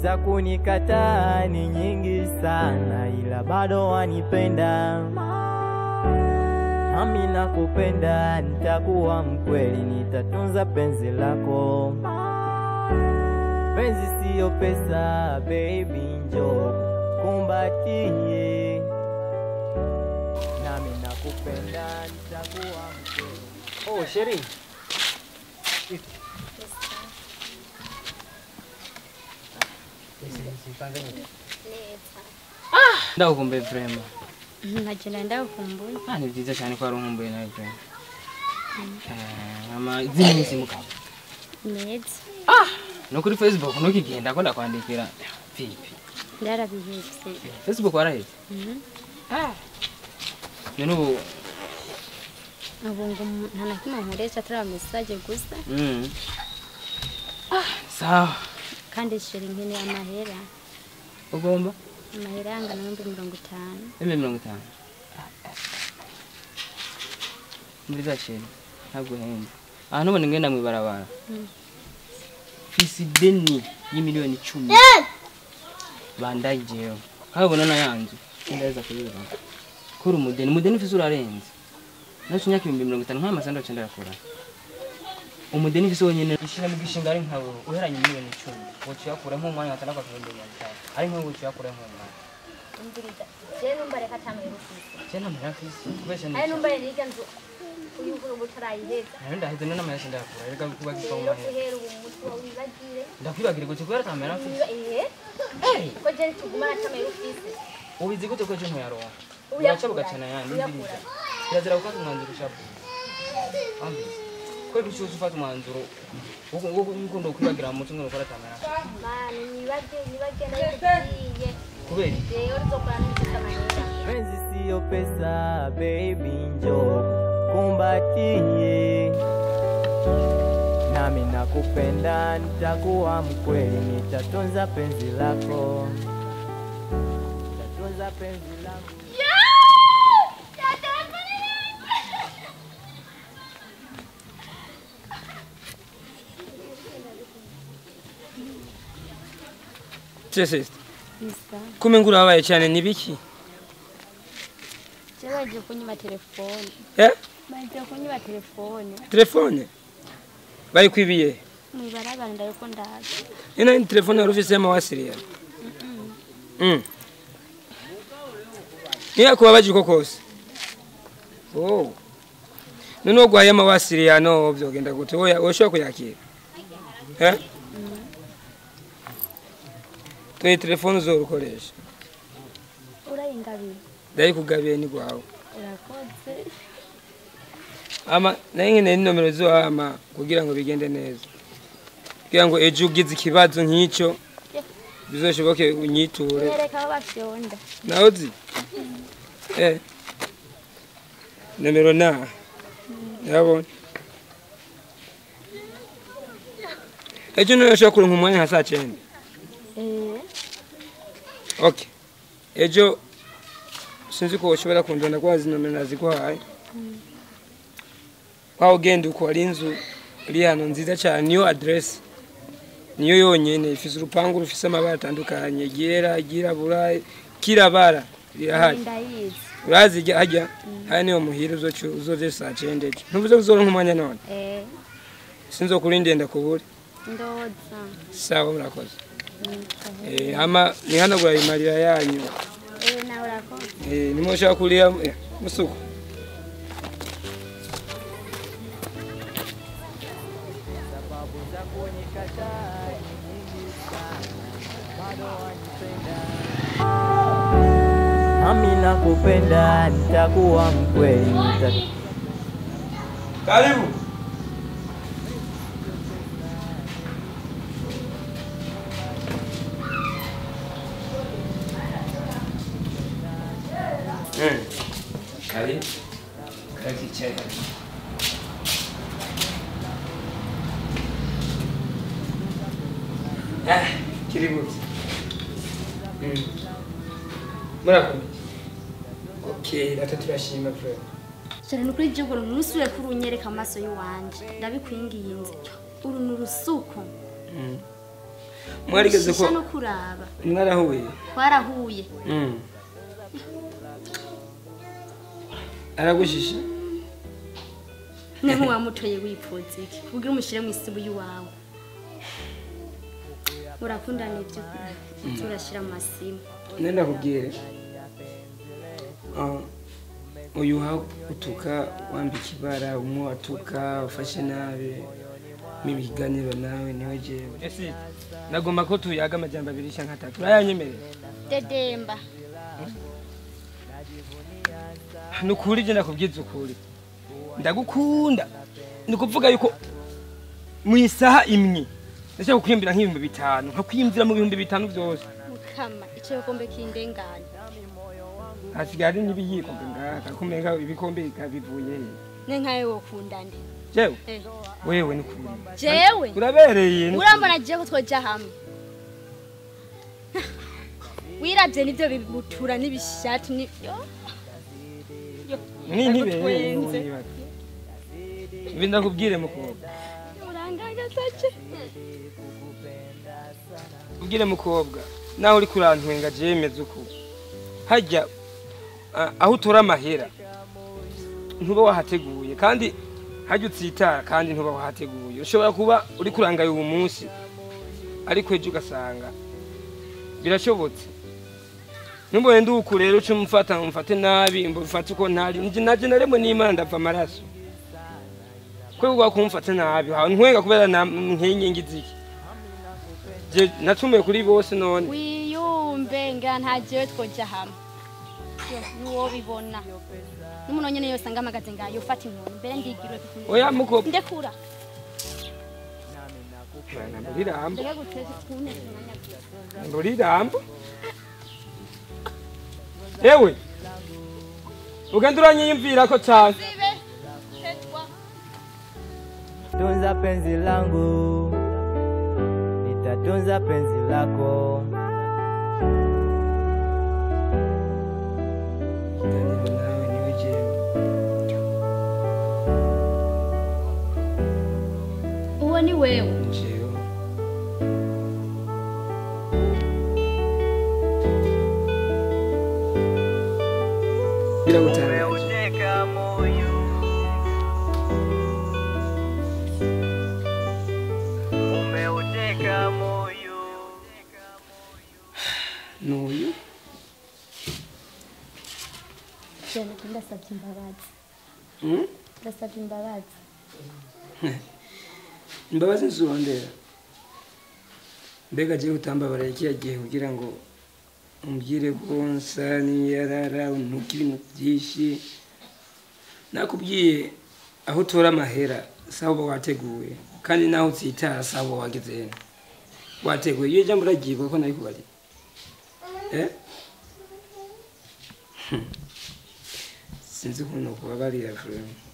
Sababu za kunikataa ni nyingi sana, ila bado wanipenda. Nami nakupenda, nitakuwa mkweli, nitatunza penzi lako. Penzi siyo pesa, baby njoo kumbatie. Nami nakupenda, nitakuwa mkweli. Oh, Sheri. Ndakumbuye vrema. Ntacyo ndakumbuye. Ah, ni byiza cyane ko warunkumbuye nawe vrema. Mama zimwe mukaba. Neza. Ah, no kuri Facebook ntukigenda ko ndakwandikira. Pipi. Ndarabihetse. Facebook warahetse? Mhm. Ah. None ubu ubu ngo nta na kimwe nkoresha atari message gusa. Mhm. Ah, sawa. Kandi Sheri nkeneye amahera. Ugomba? Amahera angana n'ibihumbi 50. 50,000. Muri za Sheri ntabwo henze. Aha nubona ngenda mwibarabara. Fisi deni y'imiliyoni 10. Bandajeyo. Kabona na yanzu. Ndaweza kuyiba. Kuri umudeni ufise urarenze. Nacho nyaka 50,000 nka masando cyenda yakora. Umudeni ufise wonyene ishira mu gishinga ari nkawe uheranye miliyoni 10. Wocu yakura nk'umwanya atandatu 50,000. Ari nkawe wocu yakura nk'umwanya. Umviriza. Je numba reka tamwe rufise. Je namara fisi. Kubesha ni. Ayo numba reka nzu uyukuru butarayiheza. Nayo ndaheze none amahera ndakura. Reka kuba gifa mu mahera. Uhera ubu mutwe wibagire. Ndakwibagire gute kubera tamera fisi. Eh. Ko je tugumana tamwe rufise. Ubizi gute ko je ntoyaronka. Uraca bugacana yandi ndiriza. Kirazira gufata umwanzuro ushavuye. Ambizi. Ko bishoje ufata umwanzuro wo ndokwibagira mu mutwe ngo ukora tamera. Mani nibage nayo. Kubera rero nzokora n'imfite. Penzi siyo pesa, baby njoo kumbatie. Nami nakupenda, nitakuwa mkweli, nitatunza penzi lako. Nitatunza penzi lako. Sister. Kumengura habaye cyane nibiki? Baje kunyiba telefone. Eh? Baje kunyiba telefone. Telefone? Bayikwibiye? Mwibarabara ndayiko ndaje. Ina ni telefone wari ufise y'amawasiriya? Mhm. Niya kubabaje uko kose. Oh. None ogwaye amawasiriya no byogenda gute? Oya woshobora kuyakira? Eh? Tuye telefone uzorukoresha. Urayingabiye. Ndayikugabiye ni gwawe. Urakoze. Ama nayo ni nomero zo ama kugira ngo bigende neza. Kugira ngo ejo ugize ikibazo nk'icyo bizoshoboke unyiture. Nereka aho bafyonda. Nawe uzi? Eh. Nomero na. Yabona. Ejo niyo ushobora kuronka umwanya nka saa 9. Eh. Okay. Ejo sinzi ko ushobora kundonda kwa zinomero naziguhaye. Kwa ugenda uko ari inzu iri hano nziza cyane niyo address niyo yonyene ifise urupangu rufise amabara atandukanye ryera ryirabura kirabara rirahari. Ndayizi. Urazi hajya haya niyo muhira uzoje saa 9 ejo. Ntuvuze uzoronka umwanya none? Eh. Sinzokurindenda kubure. Ndoza. Sawa murakoze. Eh ama nihanagura imarira yanyu. Eh nawe urakoze. Eh nimwe kulia musuku. Sababu za kunikataa ni nyingi sana, bado wanipenda. Nami nakupenda, nitakuwa mkweli. Karibu. Karibu. Karibu chai. Ah, karibu. Murakomeye. Okay, data turashima frère. Cyane nukuri je ngo nusubire kurunyereka amaso y'uwanje. Ndabikwinginze. Uru nurusuko. Mwarigeze ko no kuraba. Mwarahuye. Twarahuye. Aragushisha. Ne nkuwamutoye wipfuza iki? Kugira umushire mu isibu y'uwawe. Murakundana ibyo turashira amasimu. Nenda kubwire. Uyu utuka wambika ibara umwe atuka ufashe nabi mibiganiro nawe niwe jewe. Ese nagomba ko tuyaga amajambo abiri canke atatu. Urayanyemerera? Dedemba. Nukuri je ndakubwiza ukuri. Ndagukunda. Nikuvuga yuko mu isaha imwe ndashaka kukwimbira nk'ibihumbi 5, nkakwimvira mu bihumbi 5 byose. Mukama ico yokombe kindengana. Hasigari n'ibiyiko ngaha kumenga ibikombe bivuye he. Ne nkaye wokundane. Jewe? Wewe nukuri. Jewe? Urabereye. Urambona jewe ko twoja hamwe. Wiravye nivyo bibutura n'ibishati ni Ni ntibereye. Ibinda kubwire mukobwa. Urangagaza. Ubwire mukobwa naho uri kurantwenga jemeze uko. Hajya aho utora amahera ntuba wahateguye kandi hajya utsitara kandi ntuba wahateguye. Ushobora kuba uri kurangaye uyu munsi ariko ejo ugasanga birashobotse. Numbone nduku rero uce mufata mufate nabi mufate uko ntari nje naremwe n'Imana ndava amaraso. Kwegwa kumfata nabi ha ntwenga kubera nkenye ngiziki. Je natumiye kuri bose none. Wiyumve nga nta jewe twoja hamwe. Nuwo bibona. Numuntu nyene yose ngamagaze ngayo ufata inkoni mbere ndigirwe. Oya muko ndekura. Ndurirambo. Ndurirambo. Ewe. Ugenda uranyiyumvira ko cyane. Tunza penzi langu, nitatunza penzi lako. Uwo ni wewe. Umeuteka moyo, umeuteka moyo. Nuyu ndasabye imbabazi. Ndasabye imbabazi. Imbabazi nzurondera. Mbega je utambabara iki gihe kugira ngo umbwire ko nsa n'iyarara untuka ibintu byinshi. Nakubwiye aho utora amahera sawa uba wateguye kandi naho utsitara sawa wageze heno wateguye. Iyo jambo uragiye ko nayikubariye. Sinzi ukuntu kubabarira frère.